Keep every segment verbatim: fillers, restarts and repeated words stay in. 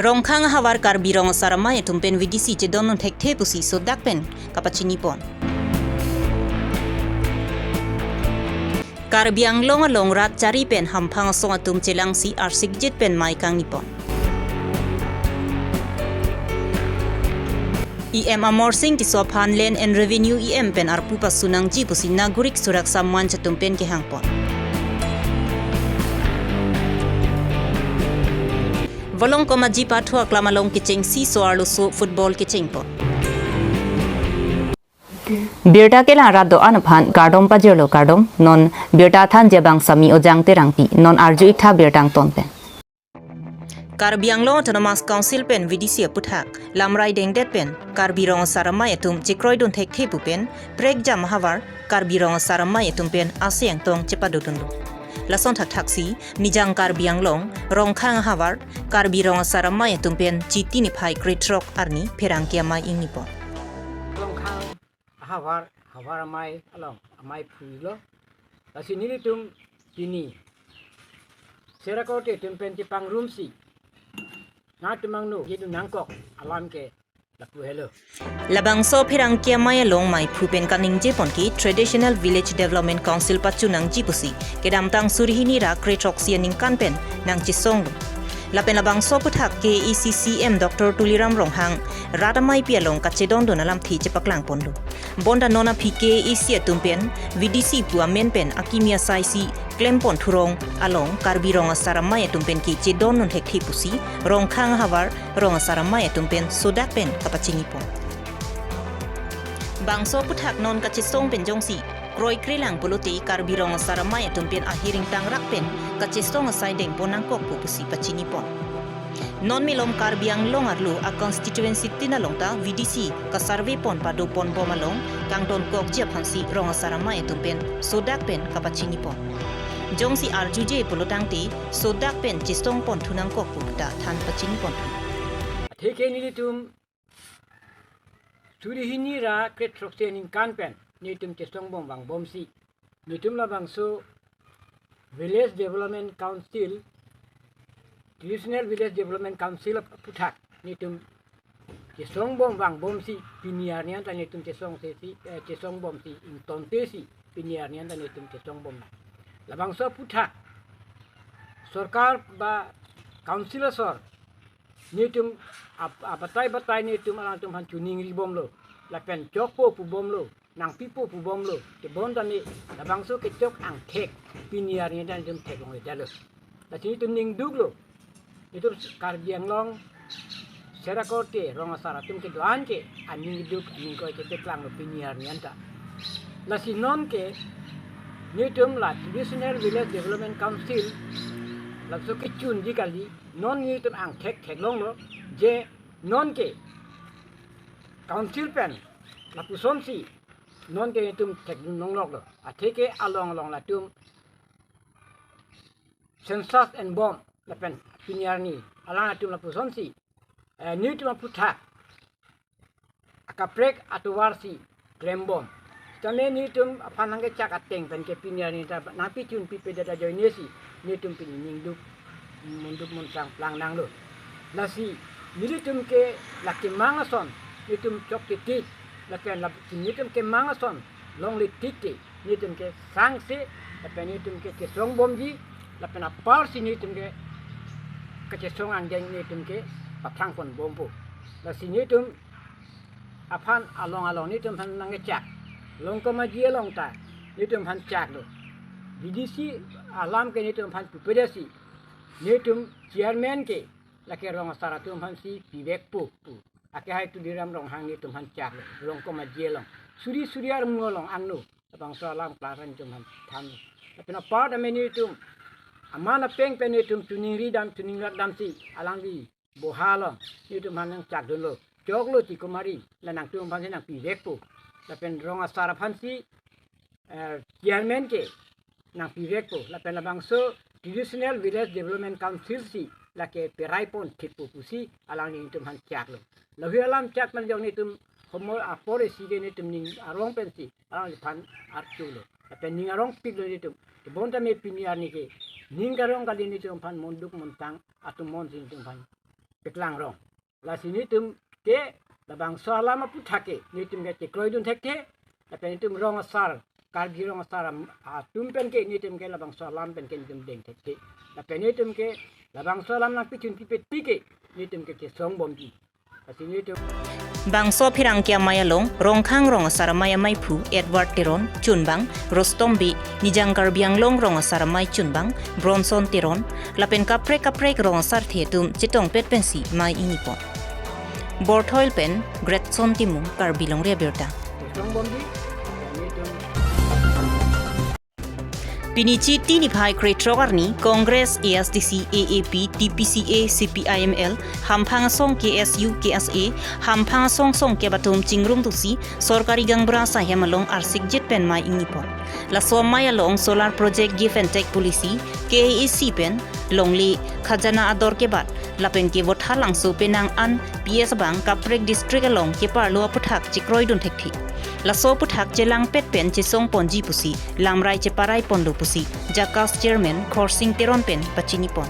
Rongkhang ahavar Karbi Rong Asar Amei atum pen V D C chedondun thekthe pusi sodak pen kapachini pon. Karbi Anglong along rat chari pen hamphang asong atum chelangsi arsikjit pen mei kangni pon. E M Amarsing Tisso aphan Land and Revenue E M pen arpu pasu nangji pusi Nagorik Suraksha Manch atum pen kehang pon. Volongkom Aji Pathu aklam along kechengsi so-arlo so football kecheng pon. Birta kelang rat do-an aphan kardom pajirlo, kardom. Non birta thanji abang Sami Ojang Terangpi. Non arju-ik tha birta angton pen. Karbi Anglong Autonomous Council pen V D C aputhak lamrai dengdet pen Karbi Rong Asar Amei atum chekroidun thekthe pu pen prekjam ahavar Karbi Rong Asar Amei atum pen ase angtong chepadodunlo. Lason thakthaksi Nijang Karbi Anglong Rongkhang ahavar Karbi Rong Asar Amei atum pen Chiti niphai krethrok arni pherangke amei ingni pon. Rongkhang ahavar, havar amei along amei phulu. Lasi nelitum pini Sera Korte atum pen chepangrumsi nangtum angno kedun nangkok alam ke lapu helo. Labangso pherangke amei along meiphu pen kaningje pon ke Traditional Village Development Council pachu nangji pusi kedamtang suri hini ra krethroksi aningkan pen nangchesonglo. Lapen labangso aputhak K A A C C E M Doctor Tuliram Ronghang rat ameipi along kachedondun alamthe chepaklang ponlo. Bonta non aphi K A A C atum pen V D C pu amen pen akimi asaisi klem pon thurong along Karbi Rong Asar Amei atum pen ke chedondun thekthe pusi Rongkhang ahavar Rong Asar Amei atum pen sodak pen kapachini pon. Bangso aputhak non kachesong pen jongsi kroikre lang pulote Karbi Rong Asar Amei atum pen ahiring tangrak pen kachesong asai dengpon nangkok pu pusi pachini pon. Non malom Karbi Anglong arlo a constituency tin along ta V D C kasurvey pon pado pon bom along kangton kokji aphansi Rong Asar Amei atum pen sodak pen kapachini pon. Jongsi arjuje pulotangte sodak pen chesong pon thu nangkok pu ta than pachini pon thu. Atheke nelitum suri hini ra krethroksi aningkan pen nelitum chesong bom vangbomsi nelitum labangso Village Development Council, Traditional Village Development Council aputhak nelitum chesong bom vangbomsi pini arni anta nelitum chesong sesi, eh, chesong bomsi ingtonte si pini arni anta nelitum chesong bom na. Labangso aputhak sorkar ba council asor nelitum ap-, abatai batai nelitum alangtum aphan choningri bomlo, lapen chokpo pu bomlo, nangpipo pu bomlo, te bonta ne labangso kechok angthek pini arni anta nelitum theklongledetlo. Lasi nelitum ningduklo. Nelitum Karbi Anglong Sera Korte Rong Asar atum kedo-an ke aningduk aningkoi chepaklanglo pini arni anta. Lasi non ke nelitum la Traditional Village Development Council labangso kechunji kali, non nelitum angthek theklonglo je non ke council pen lapusonsi non ke nelitum thekdun longloklo. Atheke along along latum census en bom lapen pini arni alang atum lapusonsi, eh, nelitum aputhak akaprek atovarsi klem bom. Tame nelitum aphan nangkechak ateng pen ke pini arni ta nangpi chun pipedet ajoinesi nelitum pini ningduk monduk montang plang nanglo. Lasi nelitum ke la kemang ason nelitum chok titit, lapen la nelitum kemang ason longle titi nelitum ke sangse, lapen nelitum ke chesong bomji, lapen aparsi nelitum ke kachesong angdeng nelitum ke patang pon bompo. Lasi nelitum aphan along along nelitum aphan nangkechak. Longkom Aji along ta nelitum aphan chaklo. V D C alam ke nelitum aphan pupedasi nelitum chairman ke lake Rong Asar atum aphansi pivekpo pu. Ake hai Tuliram Ronghang nelitum aphan chaklo. Longkom Aji along. Suri suri armu along angno labangso alam klarang nelitum aphan than. Lapen apar tame nelitum aman apeng pen nelitum choningri dam choningrak damsi alangli boha along nelitum aphan nangchakdunlo. Choklo Tikomari, la nangtum aphansi nangpivekpo. Lapen Rong Asar aphansi, eh, chairman ke nangpivekpo. Lapen labangso Traditional Village Development Council si lake perai pon thikpo pusi alangli nelitum aphan chaklo. Lahui alam chak pen jong nelitum homor apor isi ke nelitum ning arong pensi alangliphan archulo. Lapen ning arongpiklo nelitum. Te bonta me pini arni ke ning karong kali nelitum aphan monduk montang atum monsi nelitum aphan paklang rong. Lasi netum ke labangso alam aputhak ke netum ke chekroidun thekthe, lapen netum rong asar, Karbi rong asar am-, atum pen ke netum ke labangso alam pen ke netum deng thekthe. Lapen netum ke labangso alam nangpachun pipe tike netum ke chesong bomji. Lasi netum Bangso apherangke amei along Rongkhang rong asar amei ameiphu Edward Teron, chunbang Rostom Bey, Nijang Karbi Anglong rong asar amei chunbang Bronson Teron, lapen kaprek kaprek rong asarthe atum chetongpet pensi mei ingnipon. Borthoil pen Gretson Timung, Karbi Longri Abirta. Pini Chiti niphai krethrok arni Congress, A S D C, A A P, T P C A, C P I M L, Hamphang Asong K S U, K S A, Hamphang Asong songkep atum chingrumdusi sorkari gaonbura asaihem along arsikjit pen mei ingnipon. Laso amei along solar project give and take policy, K A A C pen longle khajana ador kebat, lapen ke Vothatlangso penang an P S abang kaprek district along keparlo aputhak chekroidun thekthe. Laso aputhak chelangpet pen chesongponji pusi lamrai cheparaiponlo pusi JACAS chairman Khorsing Teron pen pachinipon.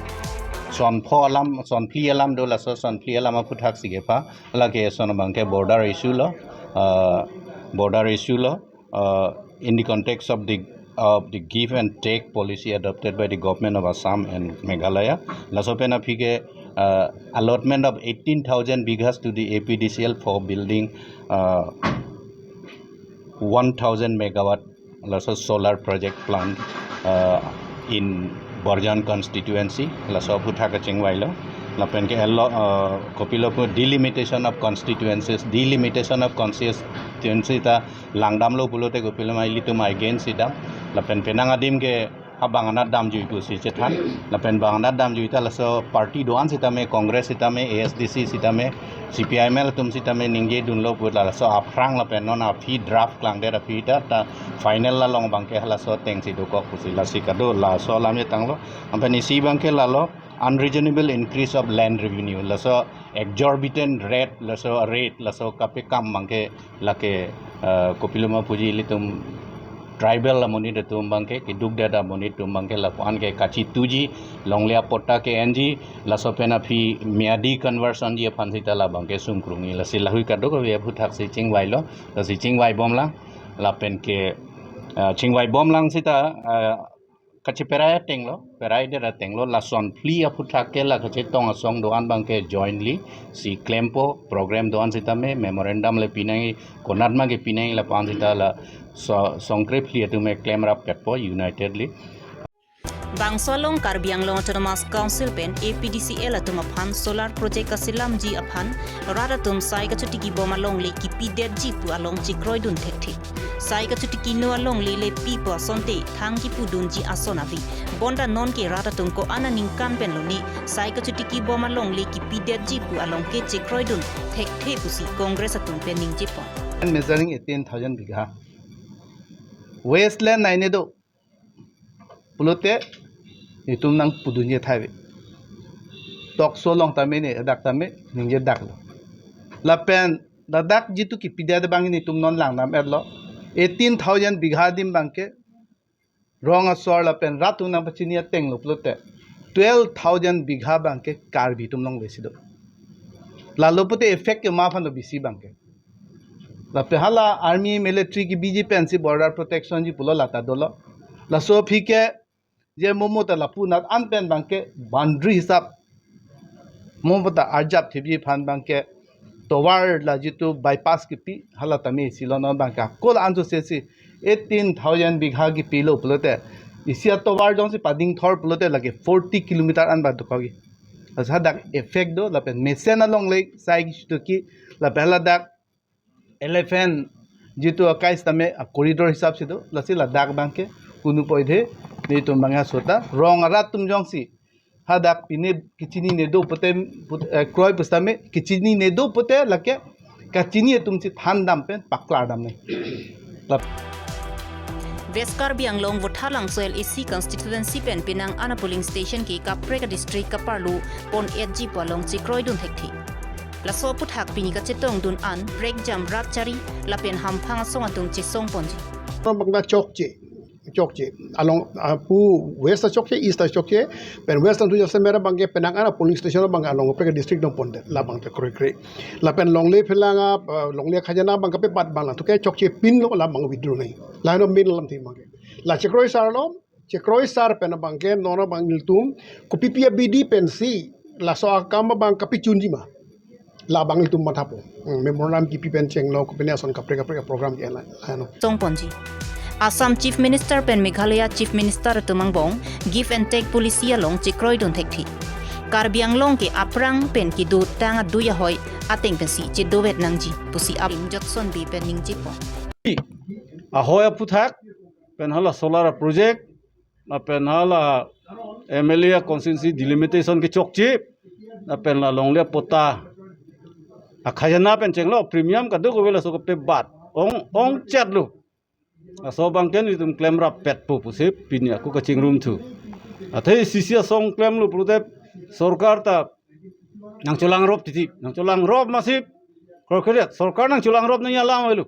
Sonpho alam, sonphli alam do, laso sonphli alam aputhak si kepha, lake son abangke border issue lo, uh, border issue lo, uh, in the context of the, of the give and take policy adopted by the government of Assam and Meghalaya. Laso pen aphi ke, uh, allotment of eighteen thousand bighas to the A P D C L for building, uh, one thousand megawatt laso solar project plant, uh, in Borjan constituency, laso aputhak kachingvailo. Lapen ke allo, uh, kopilo pu delimitation of constituencies, delimitation of constituency ta langdamlo pulote kopilo ma ilitum against si dam. Lapen penang adim ke ha bang anat damjui pusi chethan. Lapen bang anat damjui ta laso party do-an sitame, Congress sitame, A S D C sitame, C P I M L atum sitame ningjedunlo pu laso aphrang lapen non aphi draft klangdet aphi ta, ta final along abangke halaso atengsi dokok pusi lasi kado, laso alam chetanglo. Lapen isi abangke lalo unreasonable increase of land revenue, laso exorbitant rate, laso rate, laso kapekam abangke lake, uh, kopilo ma puji ilitum tribal amonit atum abangke, kedukdet amonit atum abangke lapu-an ke kachituji, longle apatta ke-enji, laso pen aphi miyadi conversion ji aphan sita labangke sungkrungji, lasi lahui kadokave aputhak si chingvailo, lasi chingvaibomlang, lapen ke, uh, chingvaibomlang sita, uh, kacheperai atenglo, perai det atenglo, la sonphli aputhak ke la kachetong asong do-an abangke jointly si klempo, program do-an sitame, memorandum le pinangji, konat ma ke pinangji lapu-an sita la so-, songkrephli atum ke klemrap petpo unitedly. Bangso along Karbi Anglong Autonomous Council pen A P D C L atum aphan solar project kaselamji aphan rat atum sai kachotiki bom alongle kipidetji pu along chekroidun thekthe. Sai kachotiki no alongle le pipo asonte thang kipudunji ason ave. Bonta non ke rat atum ko-an aningkan pen lone sai kachotiki bom alongle kipidetji pu along ke chekroidun thekthe pusi Congress atum pen ningjepon. And measuring eighteen thousand bigha. Wasteland naine do. Pulote, itum nangpudunji thai ave. Talk show along tame ne, dak tame, ningjedaklo. Lapen, ladak jitu kipidet abang netum non langdam-etlo. Eighteen thousand bigha adim abangke, rong asor lapen rat atum nangpachini atenglo pulote, twelve thousand bigha abangke Karbi atum alongle si do. Lalo pute effect ke ma aphan do bisi abangke. Lapen hala army military kebiji pensi border protection ji pulo lata dolo. Laso aphi ke je momo ta lapu anat an pen abangke boundary hisap momo ta arjap thipji aphan abangke tovar la jitu bypass kipi hala tame isi lo non abangke akol anso sesi eighteen thousand bigha kipilo pulote isi atovar jongsi padingthor pulote lake forty kilometer an ba dokokji. Asa dak effect do lapen mesen alongle sai kisutuki lapen hala dak elephant jitu akai sitame a corridor hisap si do, lasi ladak abangke kunu poide netum abang asota rong arat atum jongsi hadak pine kachinine do pute put-, eh, kroi pusitame kachinine do pute lake kachini atum si thandam pen paklardam ne. Lap- West Karbi Anglong Vothatlangso L A C constituency pen penang an a polling station ke kaprek a district kaparlo pon-etji pu along chekroidun thekthe. Laso aputhak pini kachetongdun an Prekjam Ratchari lapen Hamphang asong atum chesongponji. Bangda chokche. chokche. Along, ah, pu West ta chokche, East ta chokche, pen West antu jasemet abangke penang an a polling station abangke along kaprek district dong pondet, labang te kroikre. Lapen longle phelang a, ah, longle khajana abang kapebat abang la, to ke chokche pinlo, labang withdraw nangji. Lahelo main alamthe abangke. La chekroi sar lo, chekroi sar pen abangke, non abang ilitum, kopipi abidi pensi, laso akam abang kapachunji ma. Labang ilitum mathapo. Hmm, memorandum kipi pen chenglo, kopine ason kaprek kaprek program ke la, lahelo. Tong ponji. Assam Chief Minister pen Meghalaya Chief Minister atum angbong give and take policy along chekroidun thekthe. Karbi Anglong ke aphrang pen kedotang adui ahoi ateng pensi chedovet nangji pusi Alim Jotson Bey pen ningjepo. Ahoi aphuthak pen hala solar project, lapen hala M L A constituency delimitation kechokche, lapen la longle patta akhajana pen chenglo, premium kadokave laso kapebat ong ongchetlo. Laso abangke nelitum klemrappetpo pusi pini ako kachingrumthu. Athe sisi asong klemlo pulote sorkar ta nangcholangrop titi, nangcholangrop masip. Kroikre, sorkar nangcholangrop nangji alam avelo.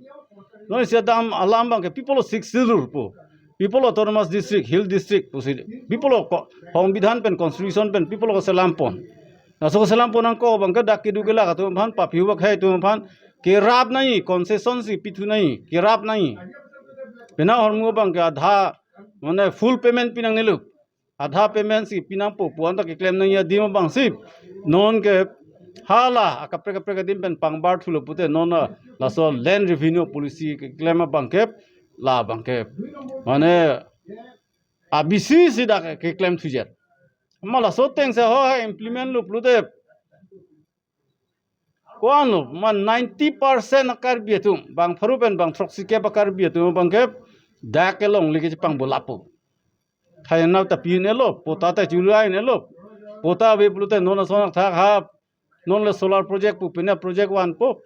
Non isi adam alam abangke people of Sixth Schedule pu, people of Autonomous District, Hill District pusi, people of ko-, Songbidhan pen, Constitution pen people ko selam pon. Laso selam pon nangkok abangke dak kedo kelak atum aphan, papi hubak hai atum aphan kerap nangji, concession si pithu nangji, kerap nangji. Penang ahormu abangke adha, mane full payment pi nangnelo, adha payment si pi nangpo pu anta keklem nangji adim abang si, non ke hala akaprek kaprek adim pen pangbar thulo pute non, ah, laso land revenue policy keklem abangke, labangke, mane abisi si dak keklem thujet. Ma laso ateng si ho ha implement lo pulote, ko-an lo, ma ninety percent a-Karbi atum, bang pharo pen bang throksi kep a-Karbi atum abangke dak kelongle kechepangbo lapu. Khajana ta pi-un-elo, patta ta chulai-un-elo. Patta ave pulote non ason athak ha, non le solar project pu, pine project vanpo,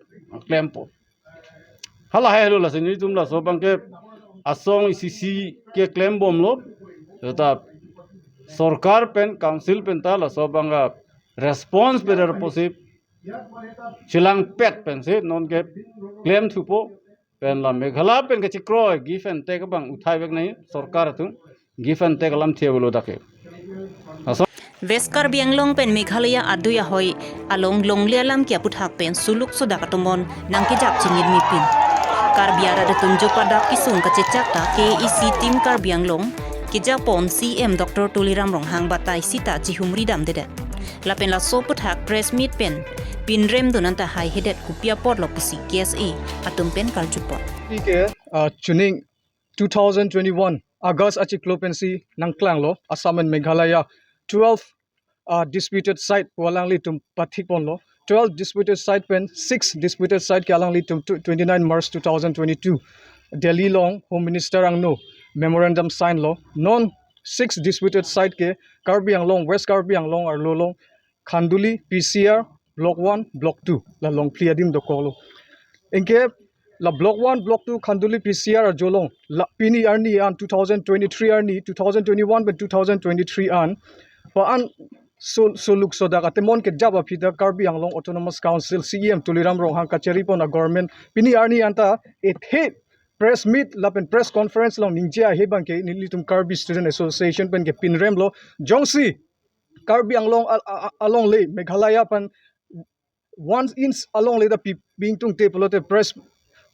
klempo. Hala hailo, lasi nelitum laso abangke asong isi isi keklembomlo. Seta sorkar pen, council pen ta laso abang a-response peder pusi chelangpet pensi non keklemthupo. Pen la Meghalaya pen kachekroi give and take abang uthai vek nangji, sorkar atum give and take alamthe avelo dak ke. Laso West Karbi Anglong pen Meghalaya adui ahoi along longle alam ke aphuthak pen suluk sodak atum nangkejap chinirmi pin. Karbi arat atum jopadak kesung kachechak ta K A A C team Karbi Anglong kejapon C M Doctor Tuliram Ronghang batai sita chihumri damdedet. Lapen laso aphuthak press meet pen pinremdun anta haihedet kopi apotlo pusi K S A atum pen karjupon. Ike, uh, chuning two thousand twenty-one August achiklo pensi nangklanglo, Assam and Meghalaya twelve, uh, disputed site pu alanglitum pathikponlo. Twelve disputed site pen six disputed site ke alanglitum tw-, twenty-nine March two thousand twenty-two Delhi along Home Minister angno memorandum sign lo. Non six disputed site ke Karbi Anglong, West Karbi Anglong arlo along, Khanduli, P C R, Block one, Block two, la Longphli adim dokoklo. Anke la Block one, Block two, Khanduli P C R ajo along, la pini arni an two thousand twenty-three arni, two thousand twenty-one pen two thousand twenty-three an, pa an sul-, suluk sodak atemon kejap aphi ta Karbi Anglong Autonomous Council C E M Tuliram Ronghang kacharipon a-government pini arni anta ethe press meet lapen press conference along ningje ahe abangke nelitum Karbi Student Association pen ke pinremlo. Jongsi Karbi Anglong al-, a-, a-, alongle Meghalaya pen one inch alongle ta pi-, pidun tangte pulote press,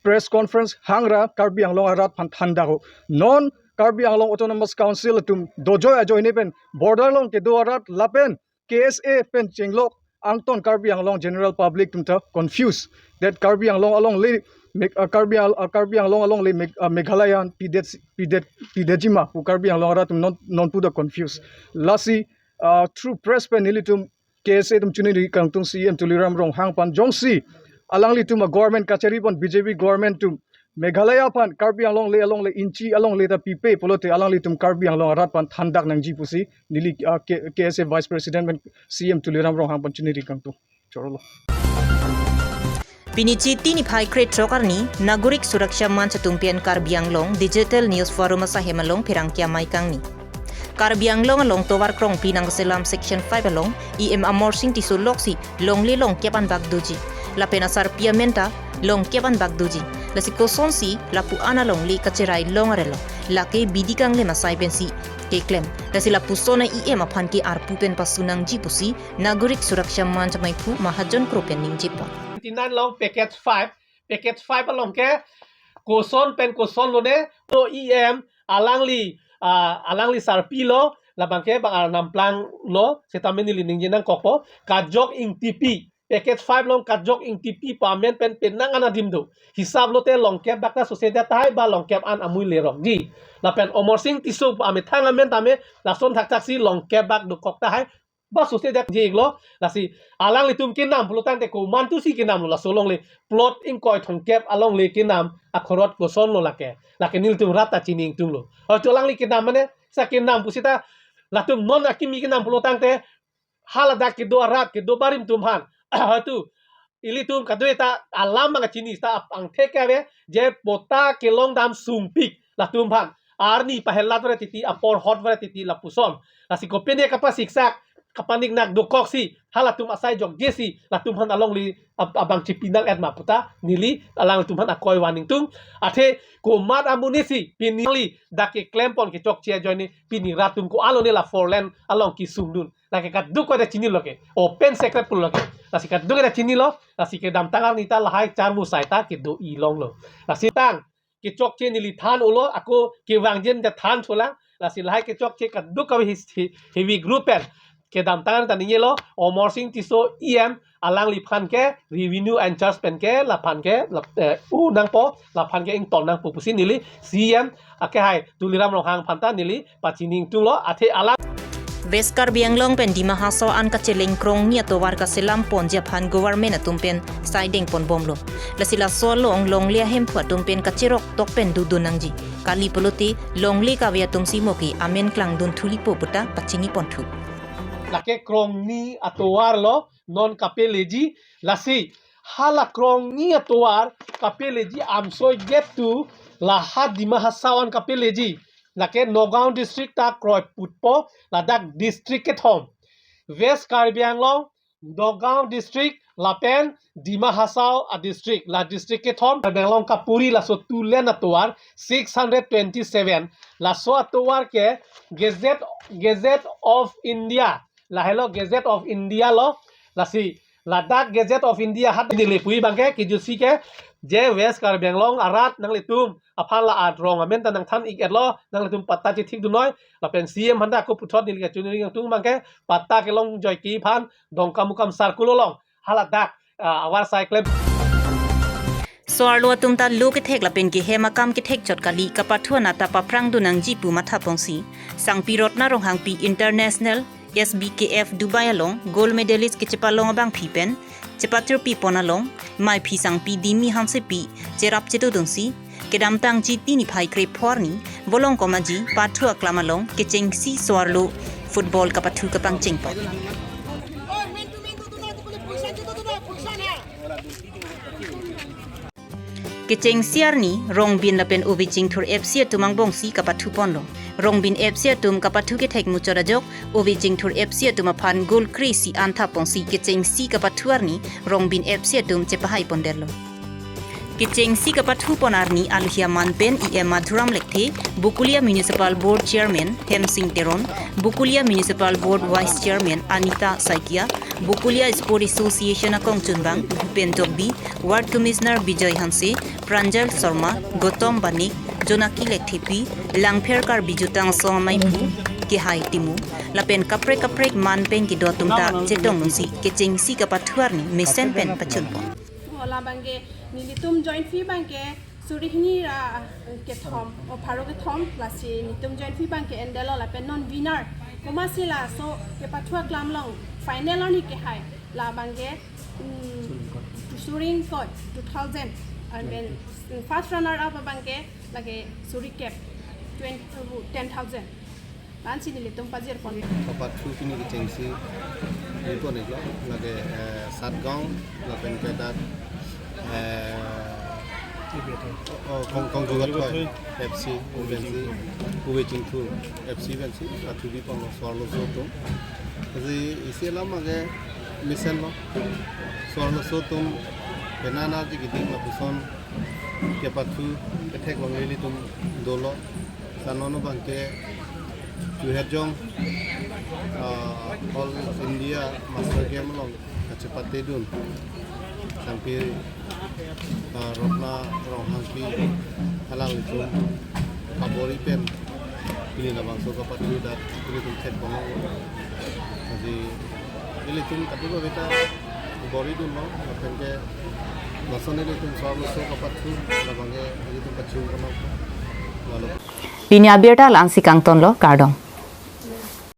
press conference hangra Karbi Anglong arat aphan thandakpo. Non Karbi Anglong Autonomous Council atum dojoi ajoine pen border along kedo arat lapen K S A pen chenglok angton Karbi Anglong general public atum ta confuse. That Karbi Anglong alongle Meg-, uh, Karbi Al-, uh, Karbi Anglong alongle Meg-, uh, Meghalaya pidet, pidet, pidetji ma pu Karbi Anglong arat atum non, non pu ta confuse. Lasi, uh, through press pen nelitum K S A atum chiningri kangtung C E M Tuliram Ronghang aphan, jongsi alanglitum a-government kacharipon B J P government atum Meghalaya aphan Karbi Anglong le alongle inchi alongle ta pipe pulote alanglitum Karbi Anglong arat aphan thandak nangji pusi neli, ah, K-, K S A Vice President pen C E M Tuliram Ronghang aphan chiningri kangtung. Chorolo. Pini Chiti niphai krethrok arni, Nagorik Suraksha Manch atum pen Karbi Anglong Digital News Forum asahem along pherangke amei kangni. Karbi Anglong along tovar krongpi nangselam Section five along E M Amarsing Tisso loksi longle longkep anbak doji. Lapen asarpi amen ta longkep an bak doji. Lasi kosonsi lapu-an alongle kacherai long arelo, lake bidi kanglem asai pensi keklem. Lasi lapuson a-E M aphan ke arpu pen pasu nangji pusi Nagorik Suraksha Manch amaiphu Mahajon Kro pen ningjepon. Twenty-nine along package five, package five along ke koson pen koson lone, to E M alangli, ah, alangli sarpi lo, labang ke bang arnam plang lo, seta neli ningje nangkokpo, Kajok Ingtipi, package five along Kajok Ingtipi pu amen pen penang an adim do. Hisap lote longkep bak ta sose det tahai ba longkep an amui lerokji. Lapen Amarsing Tisso pu amethang amen tame lason thakthak si longkep bak dokok tahai ba sose detji iklo. Lasi alanglitum kenam pulotangte komantusi kenam lo, laso alongle plot ingkoi thomkep alongle kenam akhorot koson lo lake. Lake nelitum rat ta chini ingtung lo. Hoito alangli kenam mane, sa kenam pusita latum non akimi kenam pulotangte haladak kedo arat kedo barim atum aphan hoito ilitum kadokave ta alam bang chini, seta apangthek kave je patta kelong dam sungpik latum aphan arni pahelat vare titi, apor hot vare titi lapuson. Lasi kopine kapasiksak kapaniknak dokoksi halatum asai jokjesi latum aphan alongle ab-, abang chipi nang-et ma puta neli alangtum aphan akoi van ingtung. Athe komat amonit si pini dak keklempon kechokche ajoine pini rat atum ko-an lone la four lane along kesungdun. Lake kadokave ta chinilo ke. Open secret pulo ke. Lasi kadokave ta chinilo. Lasi kedamtang arni ta lahai charmu sai ta kedo-i longlo. Lasi tang kechokche neli than ulo, ako kevangji ta than cholang. Lasi lahai kechokche kadokave his-, he-, heavy group pen kedamtang arni ta ningjelo, Amarsing Tisso E M alangliphan ke revenue in charge pen ke laphan ke lap-, eh, u nangpo, laphan ke ington nangpo pusi neli C E M akehai Tuliram Ronghang aphan ta neli pachini ingtunglo. Athe alang West Karbi Anglong pen Dima Hasao an kacheleng krongni atovar kaselam ponji aphan government atum pen saideng ponbomlo. Lasi laso along longle ahemphu atum pen kacherok tok pen dodun nangji. Kali pulote longle kave atum si mo ke amen klangdun thulipo puta pachini ponthu. Lake krongni atovar lo non kapeleji, lasi hala krongni atovar kapeleji amsoi get tu laha Dima Hasao an kapeleji. Lake Nagaon district ta kroiputpo, ladak district kethom. West Karbi Anglong, Nagaon district, lapen Dima Hasao a district, la district kethom. Karbi Anglong kapuri laso two lane atovar six hundred twenty-seven. Laso atovar ke Gazette, Gazette of India, lahelo Gazette of India lo. Lasi ladak Gazette of India hat neli pu-i abang ke kijutsi ke je West Karbi Anglong arat nanglitum aphan la arong amen ta nangthan ik-etlo, nanglitum patta chethik dunnoi. Lapen C E M aphan ta ako puthot neli kachini ingtung abang ke patta kelong joike aphan Dongkamukam circle along haladak, ah, avar sai klem. So-arlo atum ta lo kethek lapen kehem akam kethek chot kali, kapathu anat ta paphrangdun nangji pu matha ponsi Sangpi Ratna Ronghangpi International S B K F Dubai along gold medalist kechepalong abangpi pen chepachirpi pon along maiphi sangpi Dimi Hansepi cherap chedodunsi kedamtang Chiti niphai krepho arni Bolongkom Aji pathu aklam along kechengsi so-arlo football kapathu kapangcheng pon. Kechengsi arni Rongbin lapen Ove Chingthur F C atum angbongsi kapathu ponlo. Rongbin F C atum kapathu kethek muchot ajok Ove Chingthur F C atum aphan goal kre-isi antha ponsi kechengsi kapathu arni Rongbin F C atum chepahai pondetlo. Kechengsi kapathu pon arni alohi aman pen E M Madhuram Lekthe, Bokolia Municipal Board Chairman Hemsing Teron, Bokolia Municipal Board Vice Chairman Anita Saikia, Bokolia Sport Association akongchunbang Bhupen Tokbi, Ward Commissioner Bijoy Hanse, Pranjal Sharma, Gautam Banik, Jonaki Lekthepi, Langpher Karbi Jutang Asong amaiphu, Kehai Timung, lapen kaprek kaprek man pen kedo atum ta chetongdunsi kechengsi kapathu arni mesen pen pachunpon. Hala abangke nelitum join fee abangke suri hini ra kethom, o pharo kethom, lasi nelitum join fee abangke endetlo lapen non winner komatsi laso kepathu aklam along final arni kehai, la abangke, mm, suri ingkoi, two thousand, and then, mm, first runner up abangke lake suri kep, twenty, ten thousand. Ansi nelitum pajirpon. Kapathu pini kechengsi pon iklo, lake, eh, Satgaon, lapen ke dak, eh, o, o, Kong, Kongjugat Thoi F C, Ubensi, Ove Chingthur F C pensi pathu bipon lo so-arloso atum. Jadi isi alam age mesenlo. So-arloso atum Penang arje keding lapuson kepathu kethek abang ilitum dolo. Lason non abangke Chuherjong, ah, All India Master Game along kachepatedun sangpi, ah, Rotna Ronghangpi alanglitum kabor-i pen pini labangso kapathu dak ilitum thekponlo. Jadi ilitum kadokave ta bor-idunlo, lapen ke lason ilitum so-arloso kapathu labangke ilitum kachingponlo. Lalu Pini abirta la-ansi kangtonlo, kardom.